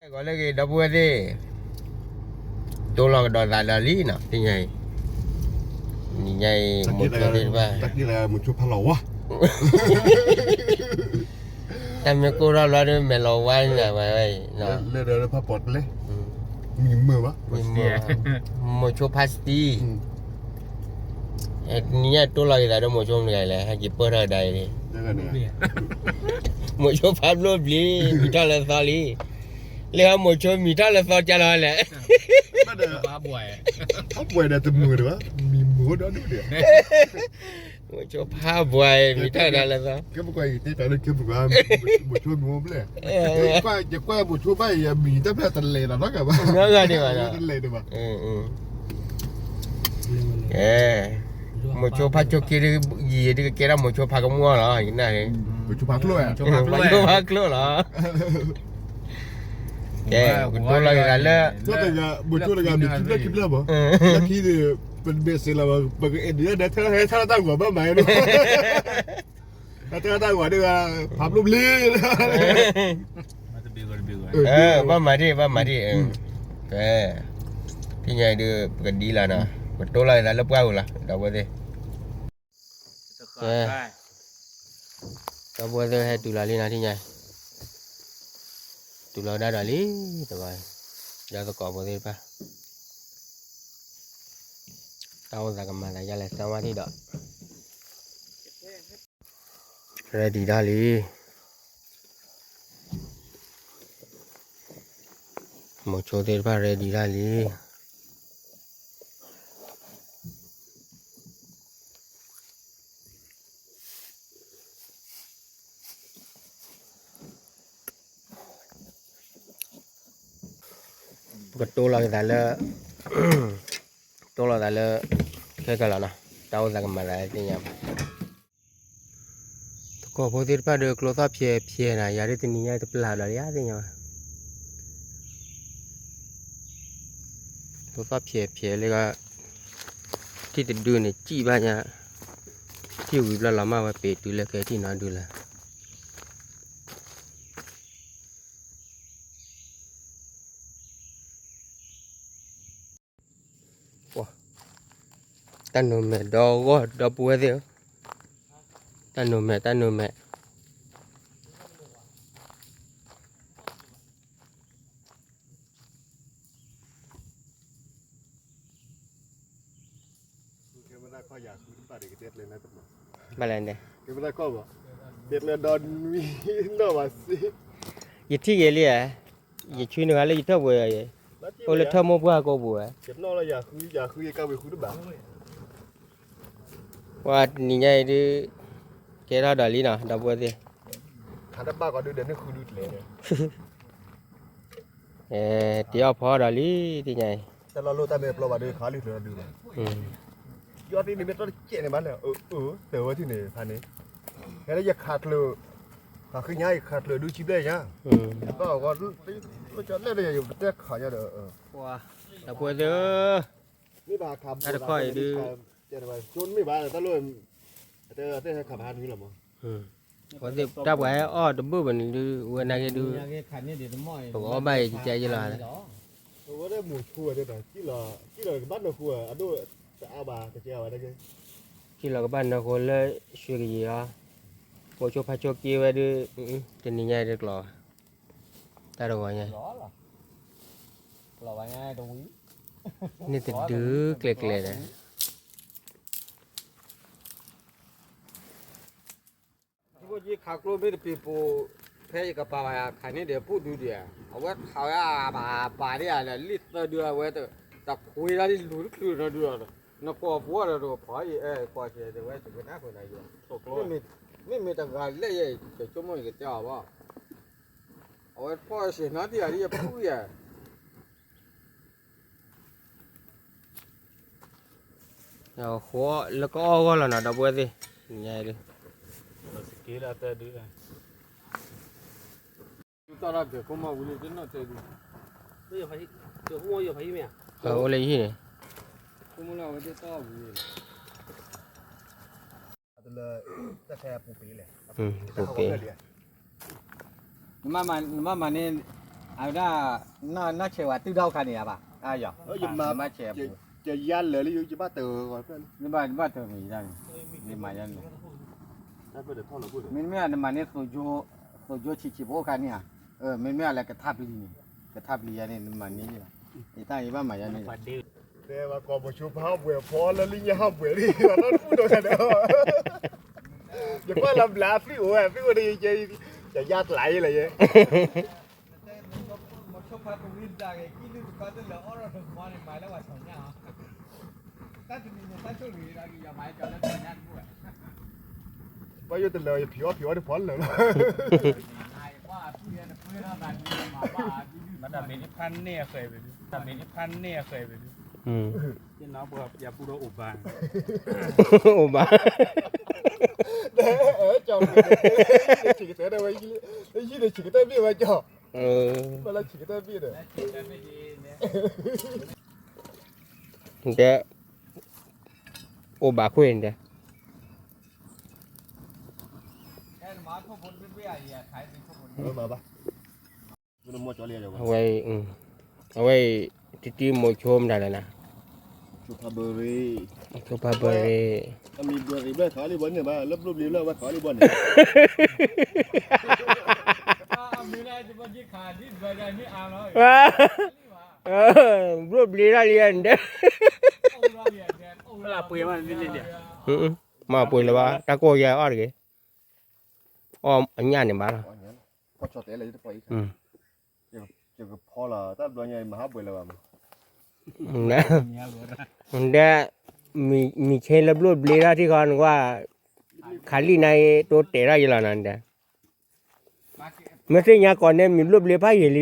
ဂီၤလၢအဂ့ၤ ဒီပုၢ်ဝဲၢ်သ့ၣ်, တိလီၤကဒီးသးဒီးလံနီၤ သ့ၣ်ညါအံၤ, နံၤညါအံၤ မိၤဆိသ့ၣ်တဖၣ်, မိၤဆိဖးလီၤဝါ, တၢ်မ့ၢ်ကိၢ်ထီၣ်ဘျီဒီး မဲာ်လီၤဝါန့ၣ်ဝဲအံၤ, လၢဒီးဖးပီၣ်ကျဲ, မံၤမုာ်ဘၣ်, မိၤဆိဖးစတံ နံၤညါတိလီၤက့ၤသးဒီးမိၤဆိမတဂၤလဲၣ်, ဟဲက့ၤပၢၢ်ထီၣ်ကဒါအံၤ, မိၤဆိဖးဘျိဘျံၤ မံၤထီၣ်လၢသီလံ, လၢဟီမိၤဆိမံၤထီၣ်လၢသီကၢ်လီၤလဲၣ်, မိၤဆိဖးဘှဲ မံၤမုာ်ဒီဒူၣ်ဒီး, မိၤဆိဖးဘှဲမံၤထီၣ်ကဒါလၢသီ, ကဲပကွၢ်အံၤ တဲတၢ်လၢကဲပကွၢ်, မိၤဆိမံၤဘျဲၣ်, ယကွၢ်မိၤဆိဘၣ်အံၤ အမံၤတဖျၢၣ်တလဲၤဒီးနီတဂၤဘၣ်, တလဲၤဒံးဘၣ်, မိၤဆိဖးဆိက့ ယံာ်ဒ်ကကဲထီၣ်မိၤဆိဖးကမူၣ်လီၤ, ယနၢ်, မိၤဆိဖးကျိၣ်လီၤ, ကဲ ကတိၤလီၤက့ၤသးလၢ, မိၤဆိတဂၤမ့ၢ်ခံဖျၢၣ်ခံဖျၢၣ်ဘၣ်, လၢခံန့ၣ် ပတဘၣ်စ့လီၤဘၣ်, ပကအဲၣ်ဒိးဒၣ်ထဲဟဲထီၣ်တၢ်ဂီၤဘၣ်မး, တၢ်ဂီၤဒ် ဖးဘျိဘျံၤ, ဘၣ်မၤဒံး ဘၣ်မၤဒံး, ကဲ, သ့ၣ်ညါအံၤဒုး ပကဒ်လီၤနီၤ, ပတိလီၤသးလၢပှၢ်ပူၤလီၤ ဒီပုၢ်ဝဲၢ်သ့ၣ်, ကဲ, ဒီပုၢ်ဝဲၢ်သ့ၣ်ဟဲတုၤလီၤလံနီၤ သ့ၣ်ညါအံၤ, တုၤလီၤဒၣ်ဒီးလံ, တဂီၤ, ဒီသကိးဖိသ့ၣ်တဖၣ်, တၢ်အိၣ်သးကမၤသးဒ်လဲၣ် သးဝါထံၣ်ဒီး ready တၢ်လံ, မိၤဆိသ့ၣ်တဖၣ် ready တၢ်လံ, ပကတိလီၤက့ၤသးလၢ, တိလီၤသးလၢ, ခဲကလီၤနီၤ, တၢ်အိၣ်သးကမၤသးသ့ၣ်ညါဘၣ် သကိးဖိသ့ၣ်တဖၣ်ဒီး ကျိသီၣ်ဖျဲးဖျဲးနၤ ယၤဒ်တနံၤညါတပျၢ်ဒီးလၢယၤသ့ၣ်ညါဘၣ်, ကျိသီၣ်ဖျဲးဖျဲးလၢ, ထံၣ်တဒုန့ၣ် စံၣ်ဘၣ်ညါ, ထံၣ်ဝံၤဘျီလီၤမၢ်ဝဲပ့ၤတုၤလၢကဲထံၣ်နီၤဒုလၢ တၢ်နိၤမဲာ်ဒီဂီၢ် ဒီပုၢ်ဝဲၢ်သ့ၣ်ဧၢ, တၢ်နိၤမဲာ် တၢ်နိၤမဲာ် ဘၣ်လဲၣ်န့ၣ်, ယထံၣ်က့ၤလံဧါ, ယဆွံနုာ်ဃီလၢယထၢၣ်ပူၤ, အိၣ်လၢထၢၣ်မိၢ်ပှၢ်ကိးပူၤဝဲ, ပှၤတနံၤညါအံၤဒုး, ကဲထီၣ်ဒီးလံနီၤ ဒီပုၢ်ဝဲၢ်သ့ၣ်, တဘၣ်ကီးဒုးဒီးန့ၣ်ဃုဒုကျဲ, တ့အီၣ်ဖီဒီးလံ သ့ၣ်ညါအံၤ, ယီၢ်သ့ၣ်န့ၣ်မ့ၢ်တကဲးန့ၣ်ဘၣ်လဲၣ်, တၢ်ဝဲထံၣ်န့ၣ်ဖးန့ၣ်, ဟဲလၢယခးကျၢၤ, ခးဃုညါယခးကျၢၤဒုးဆံဘျဲၣ်ညါ, လၢကၠီလဲၣ်ဒီးယပတဲခးညါဒီး, ဒီပုၢ်ဝဲၢ်သ့ၣ်ဧၢ, တၢ်တခီအံၤဒုး, မ့ၢ်ဘၣ်တၢ်လၢ, တၢ်ဟဲခးဖးနွံလီၤမး, တၢ်ပှၤဟဲအီၣ်တဘၣ်ဘၣ်န့ၣ်ဒုး ဝဲနာ်က့ဒုး, ပကအီၣ်ဘၣ်အံၤကကဲယလီၤ, အဝဲဒၣ်မိၤဆိဝဲသ့ၣ်ဒီး, ကံၣ်လီၤကဘၣ်နၢဃိ, အဒိၣ်တအါဘၣ် ကကဲဝဲဒၣ်က့, ကံၣ်လီၤကဘၣ်နၢဃိလၢ ရွှေကယံၤအီၤ, မိၤဆိဖးဆိက့ဝဲဒုး, တနံၤညါအံၤတကျိၤဘၣ်, တၢ်တဂီၤညါ, န့ၣ်တဒုကျဲကျဲဒီး ယခးကျိမ့ၢ်တပ့ၤပိာ်, ဖဲယကပာ်ဘၣ်ယခးန့ၢ်ဒီးပူၣ်ဒုဒံးဧါ, အဝဲခးဝဲအဘၣ်ဘၣ်ဒံးဧါဒီး လံၣ်သၢဒုအဝဲ, တခွ့ဒၣ်လံလူၤတချုးနီၤဒုဒီး, နကွီၢ်ပှီၢ်ဒီးတဖီအံၤ အဲကွီၢ်စဲးတဲဝဲစကနၣ်ဃုာ်နၤယဲ, မ့မ့ၢ်တဂၤလဲၣ်ယဲအံၤ ယဆိကမိၣ်ယကတဲအီၤဘၣ်, အဝဲဖီၣ်စဲးနီၤတံၢ်ဧါဒ်ယဖုၣ်ယဲ ဃိလၢကအီၣ်ဂီၢ်လီၤနီၤ ဒီပုၢ်ဝဲၢ်သ့ၣ်, ညါဒုး, အိၣ်လၢယဟံၣ်န့ၣ်, ပူၤပ့ၤ နမ့ၢ်မၤန့ၣ်, အဝဲဒၣ် နီၢ်ဆဲးဝဲတုၤဒၣ်အိၣ်ခါန့ၣ်ယါဘၣ်, ယမါဆဲး, ယယါလၢာ်လံ ယဘၣ်တၢ်, ယဘၣ်တၢ်မ့ၢ်ယါန့ၣ်, ယမၤယါန့ၣ်, မ့မ့ၢ်နမၤန့ၢ် သိၣ်ကၠိဆံးဆံးပအိၣ်ခါန့ၣ်ဧါ, မ့မ့ၢ်အလဲၤကထါပျံၤန့ၣ်, ကထါပျံၤယါန့ၣ် နမၤန့ၢ်, ယတၢ်ယဘၣ်မၤယါန့ၣ်, တဲဝဲကိးမိၤဆိဖါဟီၣ်ဘှဲးဖီလၢလံညါဟီၣ်ဘှဲးဒ် ဒီးတပူၤဒီး ယကွၢ်လီၤဘျးသုအိၣ်ဝဲ သုအိၣ်ဒီး ယယါကျးလၢယဲ, ဘၣ်ယိၣ်တလၢာ် ယဖံးအီၣ်ဖံးအီၣ်တဖီလၢာ်လီၤ, ဘၣ်တၢ်မ့ၢ်တဖၣ်န့ၢ်အဃဲၤဘၣ်, တၢ်မ့ၢ်တဖၣ်န့ၢ်အဃဲၤဘၣ်, ယပူဒီးအိၣ်ဘၣ်, အိၣ်ဘၣ်, ဆံးကတၢၢ်ဝဲ, ယံၤန့ၣ်ဆံးကတၢၢ်ဘ့ၣ်ဝဲကၠီ, ဘၣ်လၢဆံးကတၢၢ်ဘ့ၣ်ဒီး, တဲ, အိၣ်ဘၣ်ခွ့ၣ်န့ၣ်တဲ, အဝဲ, အဝဲအံၤ, တံတံမိၤဆိမတၤလဲၣ်နၤ, ဆိဖးဘၢရ့, ဆိဖးဘၢရ့, အမံၤဘၢရ့ဘၣ်ခးလံဘီန့ၣ်ဘၣ် လၢဘျိၣ်ဘျ့လၢအဝဲခးလံဘီန့ၣ်, ဘျိၣ်ဘျ့ထီၣ်လံယါန့ၣ်တဲ, မၤပှဲၤလၢၤဘၣ် တၢ်ကိၢ်ယဲအီၣ်တဂ့ၤ, အီၣ်အညၣ်န့ၣ်ဘၣ်လီၤ, ယကဖီလီၤတၢ်ဘျီညါမၤဟးပှဲၤလၢၤဘၣ်မး, နတဲ, မံၤဆ့လၢဘျိၣ်ဘျ့ထီၣ်ထံဃီနကွၢ်, ခးလံနၤအံၤတိတဲာ်ထီၣ်ယလီၤနၤနတဲ, မ့ၢ်သ့ၣ်ညါကိးန့ၣ် မံၤဘျိၣ်ဘျ့ဖးယံာ်လံ,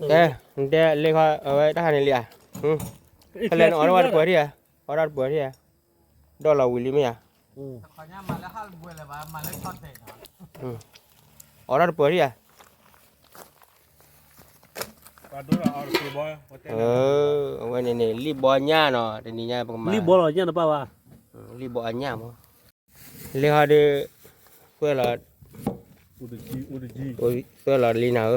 ကဲ, နတဲလ့ခီအဝဲတၢ်ဟးန့ၣ်လံဧါ, ဖဲလဲၣ်နအီၣ်တၢ်ဝဲတပှဲၤထံၣ်ဧါ, အီၣ်တၢ်တပှဲၤထံၣ်ဧါ, ဒီၣ်လီၤဝံၤလံမ့ၢ်ဧါ, အီၣ်တၢ်တပှဲၤထံၣ်ဧါ, အဝဲန့ၣ်န့ၣ် လံၣ်ဘီညၣ်နီၤ တနံၤညါပကမၤ, လံၣ်ဘီလီၤညၣ်တဘၣ်ဘၣ်, လံၣ်ဘီအညၣ်မး, လ့ဟီဒုး, သွဲၣ်လီၤ, သွဲၣ်လီၤလံနၤဧၢ, သ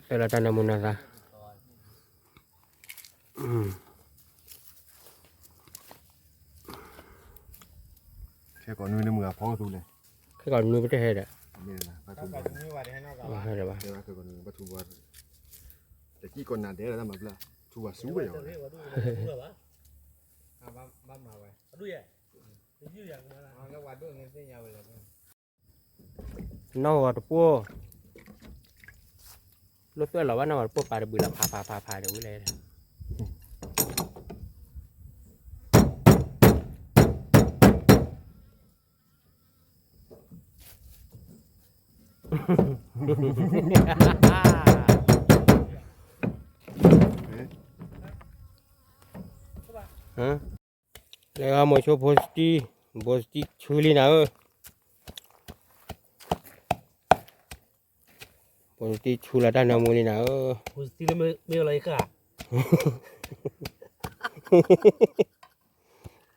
ွဲၣ်လီၤတၢ်နၢမူနၢသါ ခဲကိးနွံပတဟဲဒီး, ဟဲဒီးဘၣ်, တကံၢ်ကိးနၤဒဲးလီၤတၢ်မၤဘျါ, ထူဝါဆူဝဲယၤ, နီၢ်ဂီၤတပိၢ်, လိၣ်သွဲၣ်လီၤဘၣ်နီၢ်ဂီၤတပိၢ်ပာ်တဘုးလီၤဖးဖးဖးဖးတဝံၤလဲၣ် လဲၤဂီၤမိၤဆိဖိစတံ, ဖိစတံဆူလံနၤဧၢ, ဖိစတံဆူလီၤတၢ်နၢမူလံနၤဧၢ, ထံၣ်ဘၣ်လၢမ့ၢ်အ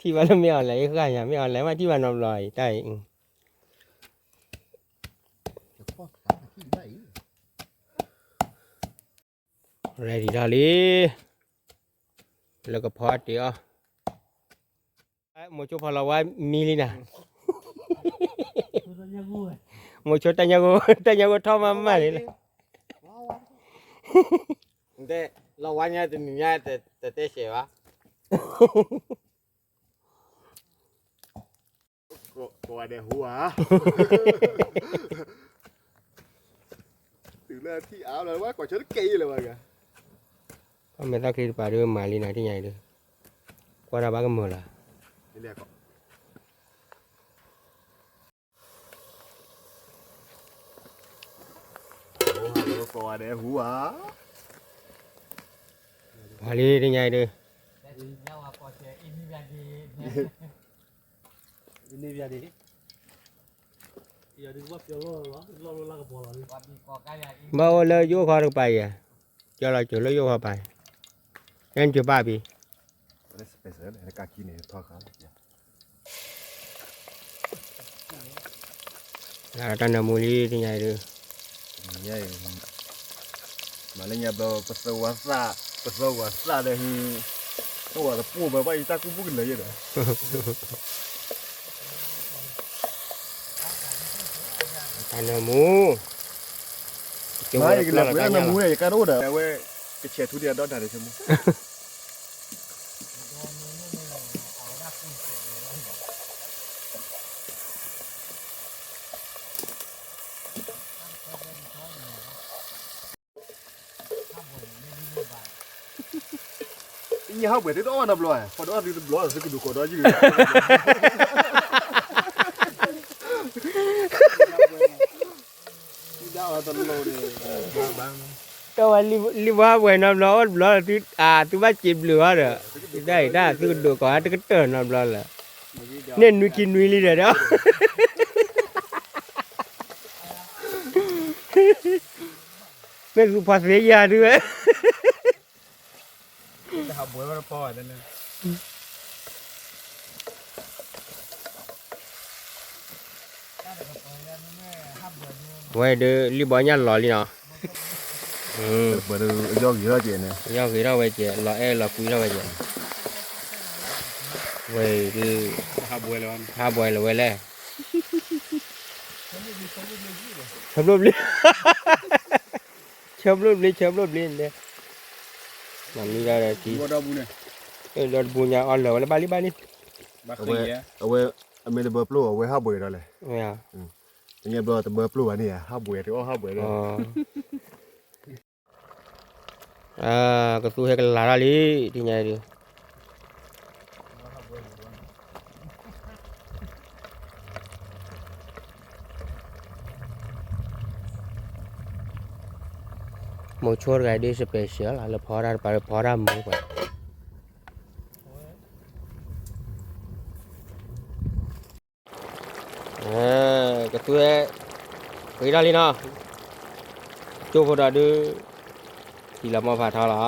ီၤလဲၤဃၣ်ညါ မ့ၢ်အီၤလဲၤမးထံၣ်ဘၣ်နီတဘျီအံၤ တၢ်အံၤ ready ထီၣ်လံ, လၢကဖီအတ့ၢ်အီၤ, မိၤဆိဖီလီၤဝါမံလံနၤ, မိၤဆိတၢ်ညါဂိၢ် တၢ်ညါဂိၢ်ထီၣ်မးမးလံလၢ, လီၤဝါညါတနံၤညါတတဲဆဲးဘၣ် ကိးဂၤဒဲးဟူဧါ, တုၤလၢထံၣ်အါလီၤဝဲ ကိးဆၢတကဲအံၤလၢၤဘၣ်ဂၤ, အမဲာ်သၣ်ချံတပၤဒုးမၤလံနၤထံၣ်ညါအံၤဒုး, ကွၢ်တၢ်ဘၣ်ကမၢၢ်လီၤ, ပှၤလံထံၣ်ညါအံၤဒုး ဘၣ်အိၣ်လၢယိၣ်ခီတကပၤအံၤ, ကၠီလီၤစိၤလၢယိၣ်ခီပၤအံၤ, အဲၣ်စိၤပာ်ဘံ, လၢ special လၢကးခံန့ၣ်ထီၣ်ဃာ်လီၤ တၢ်နၢမူလံ တညါအံၤဒုး မၤလၢညါဘျီ ပသၢဝၤသၣ် ပသၢဝၤသၣ်ဒီး သၢဝၤတပိၢ်ဘၣ် ဘၣ်ယတၢ်ကူၣ်ဘၣ်ကလၢၤယဲဒီး တၢ်နၢမူ မ့ၢ်ယကလဲၤကွံာ်တၢ်နၢမူန့ၣ် ယကါတအိၣ်ဒီး အဝဲ ကဆဲးထူဒံးအဒီဒၣ်န့ၣ် ဆၢမူ ဟးဘှဲးတအီၣ်နီတဘျီ, ဃီဒီးအီၣ်သုတဘျီ သုကဒိးကိးဒီးယုၢ်, တဝဲလံဘၣ်ဟးဘှဲးနီတဘျီ အီၣ်တဘျီ သုဘၣ်စံးဘျုးအီၤဒီး, တၢ်အံၤတၢ်သုကဒိးကိးဟဲတကတၢၢ်နီတဘျီလၢ, န့ၣ်နွံခံနွံလံဒီး မ့ၢ်သူဖီသ့ယၤဒုဝဲ, ဝဲဒုးလံဘီညၣ်လီၤလံနီၤ, ပှၤဒုးယီၢ်ဂ့ၤထီၣ်ကဲန့ၣ်, ယီၢ်ဂ့ၤထီၣ်ဝဲကဲ လီၤအဲၣ်လီၤကွံထီၣ်ဝဲကဲ, ဝဲဒုး ဟးဘှဲးလၢၤဝဲလဲၣ်, ဆၢဘျိၣ်ဘျ့ ဆၢဘျိၣ်ဘျ့ ဆၢဘျိၣ်ဘျ့န့ၣ်, မၤမံဒီးထံ, ဒီတဘိညါအီၣ်လၢာ်ဝဲလၢဘၣ်လံဘၣ်လံ, အဝဲ အမ့ၢ်တဘၢပျိၢ် အဝဲဟးဘှဲးဒီးလဲၣ်, တညါဘျီတဘၢပျိၢ်ဘၣ်န့ၣ် ဟးဘှဲးတအီၣ်ဟးဘှဲးဒီး ကသူဟဲကလၤထီၣ်လံ တညါဒုး, မိၤဆိတဂၤဒုး special လီၤ လၢဖီတၢ်တပၤ လၢဖီတၢ်မူပှၤ ကသူဝဲ ပှ့ၤထီၣ်လံနီၤ, ကၠိဖိဒီးဒုး ထံလီၤမီၢ်ဖးထီလီၤ.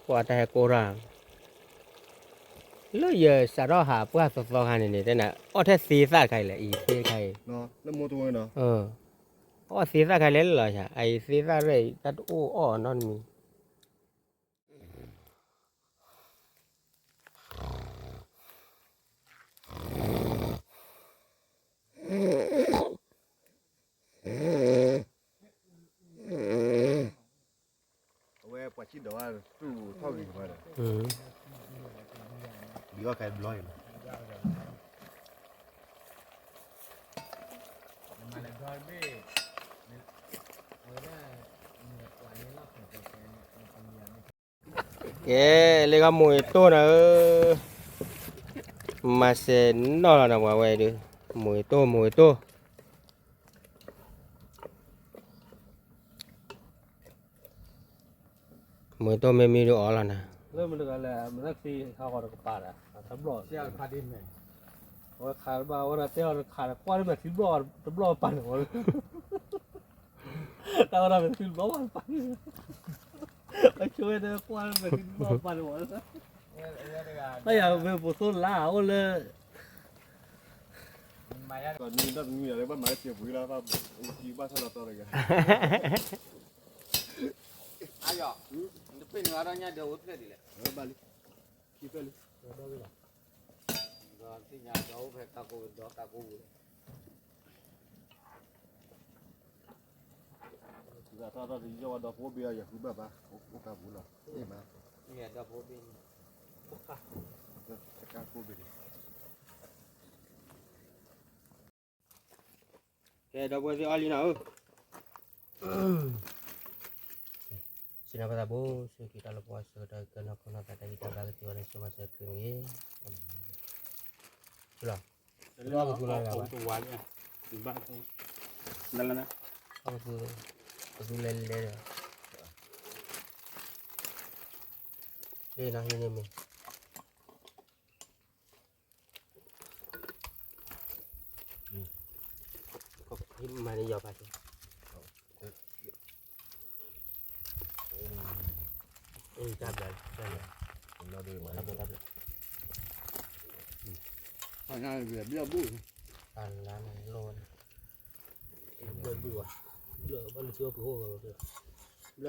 ပှၤတၢ်ဟဲကိးထီၣ် လၢယစးထီၣ်ဟးပှၢ်သီသီခါန့ၣ်န့ၣ် တဲနၤ အီၣ်ထဲသ့သၣ်တခါအံၤလဲၣ် အံၤသ့တခါအံၤ, အီၣ်သ့သၣ်တခါလဲၣ်လီၤ, အံၤသ့သၣ်ရဲၣ်အံၤ တၢ်တအိၣ်အီၣ်နီတမံၤ အဝဲပှၤဆံၣ်ဒီးဝဲသူၣ်ထီၣ်ဂ့ၤမးဒီး, ဘံအီၣ်ခဲဘျီအံၤလီၤ. ကဲ လၢဂီၢ်မိၢ်အံၤတိၢ်နၤဧၢ, မၤစဲၤနီၣ်လီၤနၤပှၤဝဲဒုး, မိၢ်အံၤတိၢ် မိၢ်အံၤတိၢ် မိၢ်အံၤတိၢ်မ့ၢ်မံဒုးအီၣ်လီၤနၤ, လၢမတဂၤလဲၣ် မတၢ်သံခါဃီတကပၤဒီး တဘျီၣ် အဝဲခးဘၣ်ဝဲဒၣ်တဲအီၤတခးဒီး ကွၢ်လၢမဲာ်ထံဘျီၣ်တဘျီၣ်ပာ်န့ၣ်ဝဲ တၢ်ဝဲဒၣ်မဲာ်ထံဘျီၣ်ပာ်န့ၣ် အဆိဝဲဒၣ်ကွၢ်လၢမဲာ်ထံဘျီၣ်ပာ်န့ၣ်ဝဲ တၢ်ယၤမ့ၢ်ပိာ်သိလါအိၣ်လၢ ဘၣ်မၤလၢစဲးပှ့ၤလီၤ ဘၣ်အိၣ်ကံဘၣ်ဆၣ်လီၤတီတဂၤ အယီၤ နတပ့ၢ်နဂၤဒီးညါဒီးအိၣ်ဖျဲၣ်ဒ်လဲၣ် ဘၣ်လံ ခံဖျၢၣ်လံ ဒီးသ့ၣ်ညါဒီးအိၣ်ဖဲကါကိဒီးကါကိဝံၤ ဒီးထီၣ်ထီၣ်တယီၢ်ဝဲဒီဖိဘ့ၣ်အီၤ ယဃုဘၣ်ဘၣ် အိၣ်ကါပူၤလီၤ အ့ၣ်မး ဒီဖိဘ့ၣ် တကါဖိဘ့ၣ်န့ၣ် ကဲ ဒီပုၢ်ဝဲၢ်သ့ၣ်အီၣ်လံနီၤဧၢ, ဆ့ၣ်နီၤပသးဘိ ဆူက့ၤတၢ်လီၤပှီၢ်ဆၢကတီၢ်ကနီၤခိၣ်နီၤသးတၢ်ဂံၢ်တၢ်ဘါကသ့ဝဲလၢစိၤမၤစၢၤခရံာ်မ့ၢ်ဂ့ၤ, ဆူလီၤ, လီၤပသူလီၤလီၤဘၣ်, လီၤလီၤ, ပသူလဲၤလဲၤဒီး, လ့ၣ်နီၤဟံးန့ၢ်မ့ၢ် ခီၣ် မၤန့ၢ်ယီၤဖးက့ၤ, တၢ်ဘျုး, တၢ်ဘျုး, တၢ်ဘျုး, တၢ်ဘျုး, တၢ်လၢန့ၣ်လိၣ်န့ၣ်, ဘျုးဘုၣ်ဘၣ်, ဘျုးဘၣ်လၢထံအီၣ်ပူၤအိၣ်, ဘျုး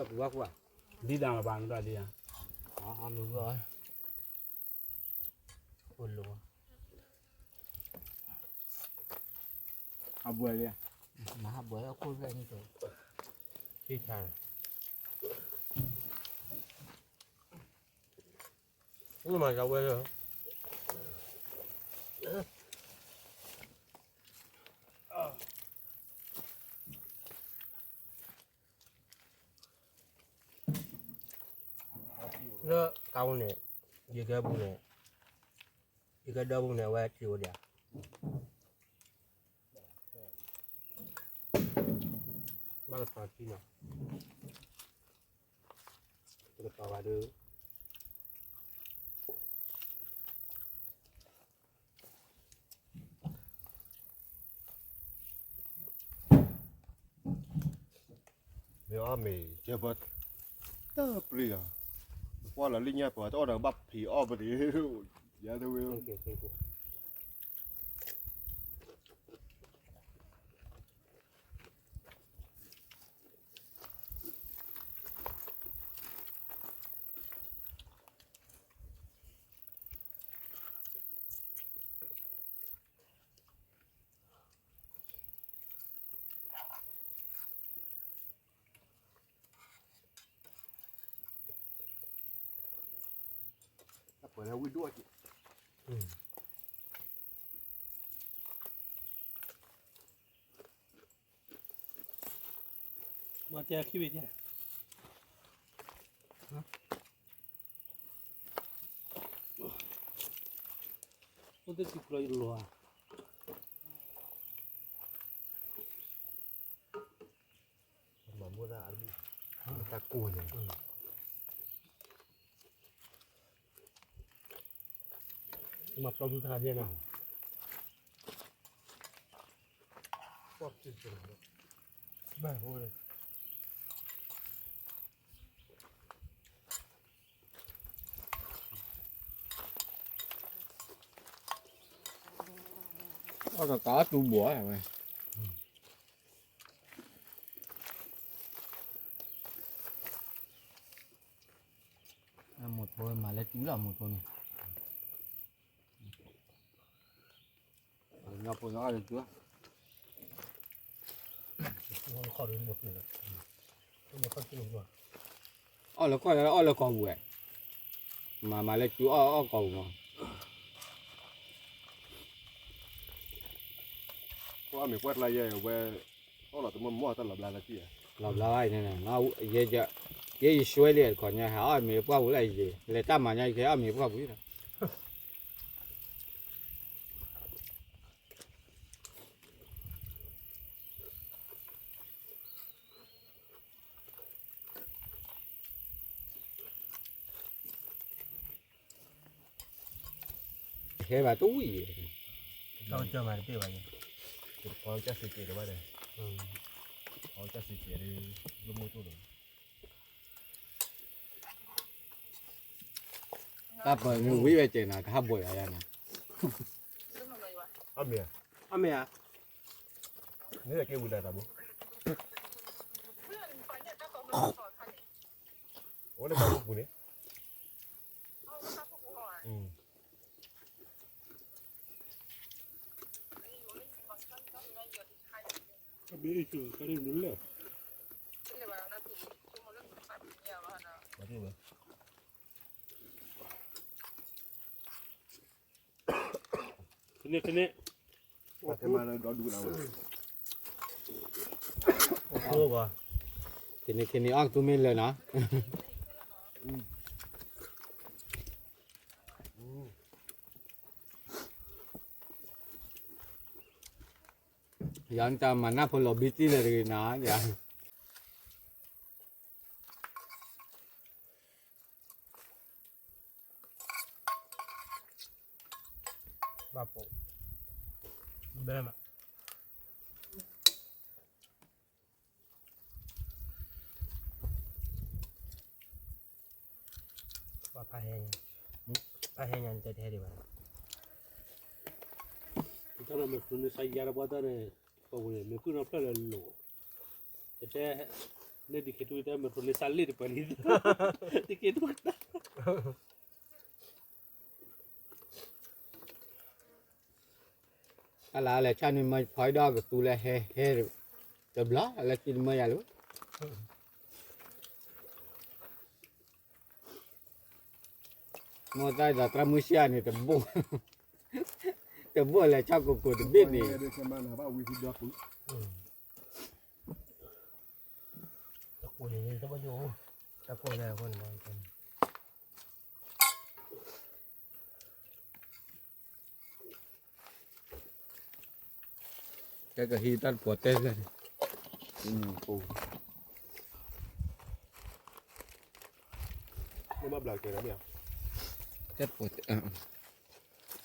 ပူၤဘၣ်ကွၢ်, ဒ်တၢ်မၤဘၣ်နတၢ်ဒ်ဧါ, အမုၢ်ဂီၢ်, အိၣ်လိၤ, အဘွဲၣ်လံ, မၤဟးဘွဲၣ်လၢခိၣ်ဖျဲၣ်န့ၣ်, ထံဆါ, မၤကဝဲလၢ လၢကါပူၤန့ၣ်, ယကဲပူၤန့ၣ်, ယကဲဒီပူၤန့ၣ် အဝဲထံၣ်အိၣ်ဒံးဧါ, ဘၣ်ကတီၤထံနီၤ, ပကတီၤဘၣ်ဒီး မ့ၢ်အီၣ်မ့ၤ ကဲပှၤ တၢ်ပျံၤဧါ, ကွၢ်လီၤလံညါပှၤတအီၣ်ဒီးဘၣ်ဖံးအီၣ်ပတံၤ, ယၤတဝ့ၤ တၢ်ပှဲၤလၢဝံၣ်ဒိၣ်က့ၤ မၤတဲခံဘ့ၣ်တဲ, အိၣ်တ့ၢ်စုကျီယလီၤဧါ, မၤမူဒါအလူၢ်, တၢ်ကိၢ်န့ၣ်, မၤပျီမူဒါန့ၣ်နီၤ, ဘၣ်ဟိ အီၣ်ကကးတူၢ်ဘှီးဝဲ, အမိၢ်ဖိမၤလၢတူၢ်လီၤ အမိၢ်ဖိန့ၣ်, ညီဖိညီအီၣ်လၢတူၢ်, အီၣ်လၢကီၢ်လၢအီၣ်လၢကီၢ်ပူၤဝဲ, မၤမၤလၢတူၢ်အီၣ်အီၣ်ကီၢ်ပူၤမး, ပှၤအီၣ်မ့ၤပှၢ်တလါယဲၢ်ဝဲ, အီၣ်လီၤတမီၢ်မီၢ်တၢ်လီၤဘျါလၢထံၣ်ဧါ, လီၤဘျါဘၣ်အံၤန့ၣ်, ယဲယဆွဲလံတခီညါ ဟးအီၣ်မ့ၤပှၢ်ပူၤလၢယဲ, လဲၤတၢ်မၤညါယကဟဲအီၣ်မ့ၤပှၢ်ပူၤလီၤ. ဟဲဘၣ်တဝံၣ်, တၢ်ကစၢၢ်မၤတဘ့ၣ်ဘၣ်ယဲ, တကီကစၢ်စ့ကဲးတဘၣ်ဒီး, ကစၢ်စ့ကဲးဒီး, လၢမိၢ်တိၢ်ဒီး, တၢ်ပၢနုၤဝံၤဝဲကဲးနၤ ကဟးဘှဲးယၤယၤနၤ, အမ့ၢ်, အမ့ၢ်ဧါ, မ့ၢ်ကဲဝံၤဒၣ်တၢ်ဘိ, အိၣ်လၢတၢ်ပူၤပူၤန့ၣ် အဘ့ၣ်အံၤကၢ်ခါန့ၣ်လဲၣ်, ဖဲန့ၣ်ဖဲန့ၣ်, ဖဲန့ၣ်ဖဲန့ၣ်အီၣ်ကသူမ့ၢ်လၢာ်နီၤ, ယၤနတၢ်မၤနၢ်ဖိလီၤဘံတံၢ်လၢာ်တဂ့ၤနၤ, ယၤ ဘၣ်ပိာ်, ဘဲမး, အဟဲညါ, အဟဲညါန့ၣ် တဟဲဒံးဘၣ်. တၢ်မ့ၢ်ဖျိန့ၢ်စါယါတဘျီတၢ်န့ၣ်, ပဝဲန့ၣ် မ့ၢ်ကွံာ်နီၢ်ဖျၢၣ်လၢလိၤ, ယတဲ, န့ၣ်တခ့ထူၣ်တၢ်မ့ၢ်ဖျိန့ၢ်စါလ့ၣ်တပှဲၤလံ, တခ့ထူၣ်တၢ် အလၢလဲၤဆၣ်န့ၣ်မ့ၢ်ဖီဒီးကသူလၢဟဲဟဲ, တဘျီလၢခံတမၢယၤလီၤ. မိၢ်သၣ်ဒီးသရၣ်မုၣ်ဆံးန့ၣ်တဘိ, တဘိလဲၤဆၣ်ကိးကိးတဘ့ၣ်န့ၣ်, တကိးန့ၣ်တဘၣ်ယိၣ်, တကိးလဲၣ်အဃိန့ၣ် ကဲကဟံးတၢ်တပီၤတဲဖျၢၣ်န့ၣ်, တၢ်တပီၤတဲ ထံၣ်ညါအံၤ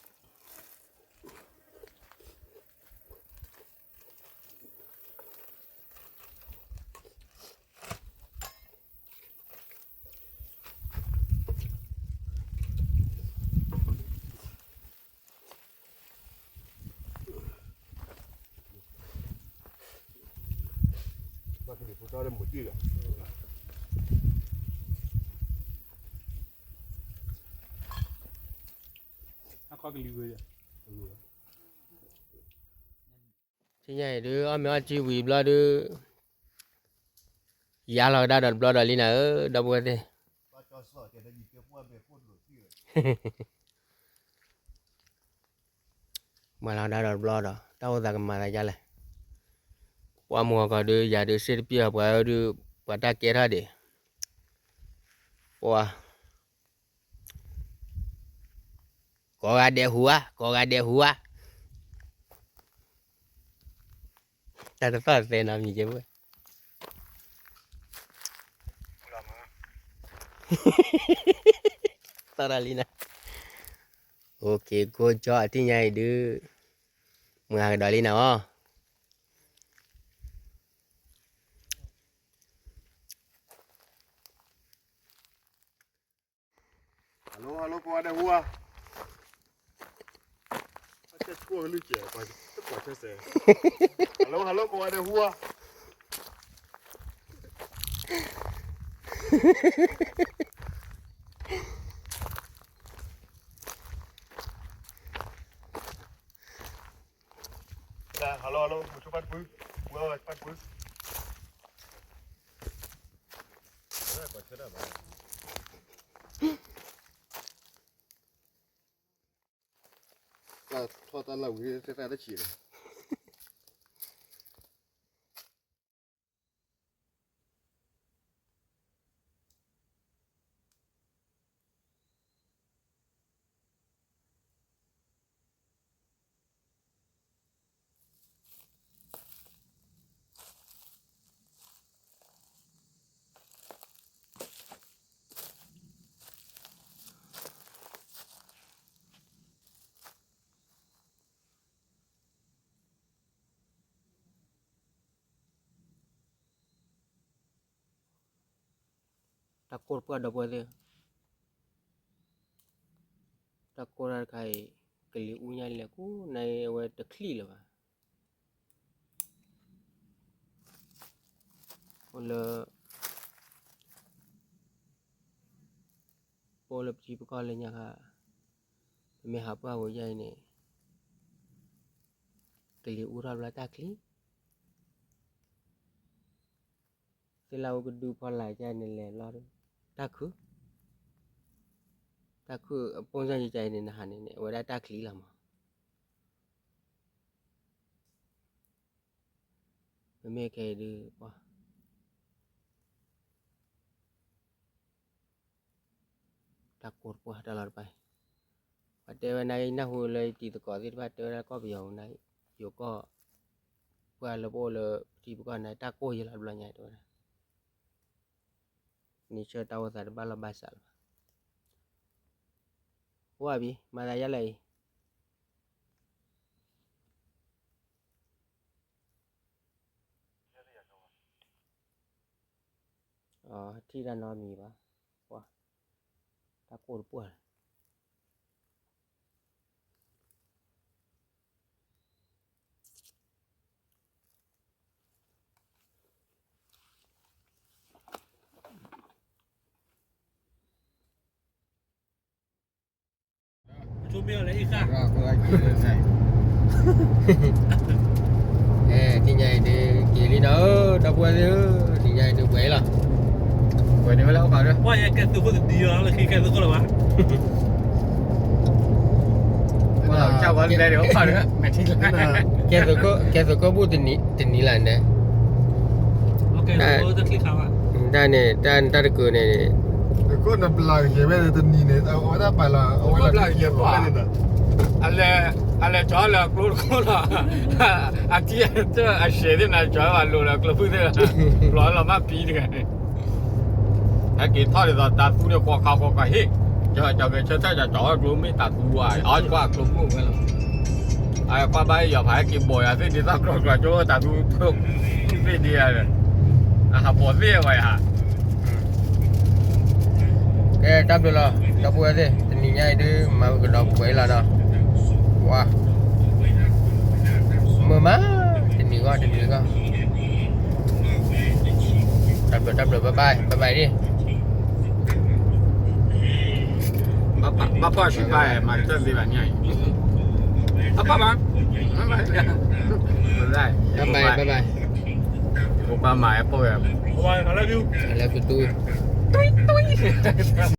ဒုး အီၣ်မ့ၤအီထံဝံၤဘျီဒုး, ယါလီၤကဒါဒီးတဘျီဒီးလံနၤဧၢ, ဒီပုၢ်ဝဲၢ်သ့ၣ်, မၤလီၤကဒါဒီးတဘျီဒီး တၢ်အိၣ်သးကမၤသးဒ်လဲၣ်, ပှၤမုၢ်ဂီၤခီဒုး ယၤဒုးစ့တပျၢ်ပှၤဒုး ပှၤတၢ်ကဲထီၣ်ဒံး, ပှၤ ကိးဂၤဒဲးဟူဧါ, ကိးဂၤဒဲးဟူဧါ, တၢ်တသီၣ်သဲနီတမံၤကဲဝဲ, သီၣ်တၢ်လံနၤ, အိၣ်ခ့ကိကၠီအထံၣ်ညါအံၤဒုး, မုၢ်ဟါကဒီးလံနၤအီၤ Hello hello ကိးဂၤဒဲးဟူဧါ, တကိးကလုၢ်ကဲ, hello hello ကိးဂၤဒဲးဟူဧါ. Hello hello မုဆိပၢ်တပုၢ်, ဝဲပၢ်တပုၢ်. တၢ်ထီၣ်တၢ်လၢဝံၤ တၢ်တဆံးလီၤ. တၢ်ကိၢ်တပှၢ်ဒီပုၢ်ဝဲၢ်သ့ၣ်, တၢ်ကိၢ်တၢ်တခါအံၤ ကလံၤအူညါလဲၣ် ကူနအဝဲတချံၣ်လၢၤဘၣ်. အိၣ်လၢ ပအိၣ်လၢပထံပကီၢ်လၢညါခါ, ပမ့ၢ်ဟးပှၢ်ဝဲယါအံၤန့ၣ် ကလံၤအူထီၣ်ဘျီတၢ်ချံၣ် သ့ၣ်လၢအူကဒုဖီလာ်ကါန့ၣ်လဲၤလီၤ, တၢ်ခုၣ်, တၢ်ခုၣ်အပိၢ်စၢ်ယကါအံၤန့ၣ် နဟးန့ၣ်န့ၣ် အဝဲဒၣ်တၢ်ချံၣ်လီၤမး. ပမ့ၢ်ခဲအံၤဒုး ပှၤ တၢ်ကိၢ်တပှၢ်တၢ်လီၤတပၢ်, ပှၤတဲဝဲနၤအံၤ နၢ်ဟူလၢယတံၤသကိးသ့ၣ်တဖၣ်တဲဝဲဒၣ်ကီၢ်ပယီၤနၤ, ယိၤကီၢ်, ပှၤလၢပအိၣ်လၢပထံပကီၢ်န့ၣ် တၢ်ကိၢ်ယဲလီၤတဘျီညါတဲဝဲဒၣ်, နဆၢတၢ်အိၣ်သးတဘၣ်လီၢ်ဘၣ်စးလၢၤဘၣ်. အိၣ်ဘၣ်ဘံ မၤသးယါလၢအံၤ ထံၣ်တၢ်နီတမံၤဘၣ်, ပှၤ, တၢ် တၢ်ကိၢ်တပှၢ်လၢ အဆိမ့ၢ်အီၤလၢအ့ၣ်ဃၣ် အဲ တနံၤညါအံၤဒုး က့ၤလံနီၤဧၢ ဒီပုၢ်ဝဲၢ်သ့ၣ်ဧၢ, တနံၤညါအံၤဒုး ပှဲၤလီၤ, ပှဲၤန့ၢ်ဝဲလၢအီၣ်ဘၣ်ဒီး ပှၢ်ယဲကဲသုးခိၣ်တနံၤလီၤ လၢခံကဲသုးခိၣ်လီၤဘၣ် ကဲသုးခိၣ် ကဲသုးခိၣ်ဘူၣ်တနံၤလၢ်န့ၣ်, တၢ်န့ၣ် တၢ်တကုၤန့ၣ် သုးခိၣ်နဘျးကဲဝဲတနံၤန့ၣ် အဝဲဒၣ်ပာ်လီၤ အဝဲဒၣ်ကဲပှၤ အလဲၤကၠီလၢကျိတခိၣ်လီၤ, အထံအဆဲးသ့ၣ်နၤကၠီဘၣ်လိၤလၢကျိဖုၣ်သ့ၣ်လီၤ, လီၤလီၤမၢ်ပံတဂၤန့ၣ် ဟဲက့ၤထီၣ်ဒ်သိးတၢ်သူန့ၣ် ဃီဃီဃီဃီဟ့ၣ်, ကၠီကၠီကဲဆၢထၢၣ်ကၠီကၠီဝဲကျိမ့ၢ်တၢ်သူဝဲ အီၣ်ကွၢ်ကျိမ့ၢ်ဝဲလီၤ, အကွၢ်ဘၣ်ယီၤဖးဟဲက့ၤဘီၣ်ယၤသ့ၣ်ဒ်သိးကျိကျိကၠိတၢ်သူ သ့ၣ်ဒ်ယၤဒီး အဟးဘီၣ်သ့ၣ်ဝဲယၤ ကဲတၢ်ဘျုးလီၤ ဒီပုၢ်ဝဲၢ်သ့ၣ် တနံၤညါအံၤဒုး မၤကဒီးပှဲၤလီၤဒီး ဝါ မုာ်မး တနံၤဂီၢ်တနံၤဂီၢ် တၢ်ဘျုးတၢ်ဘျုး bye bye bye bye ဒ် ဘၣ်ဖီၣ်ဆံးဖးမၤတသ့ဘၣ်ညါအံၤ အဖီၣ်မး bye bye bye bye ပပၢ်မၤအပီၢ်ဝဲ I love you too တွံၢ်တွံၢ်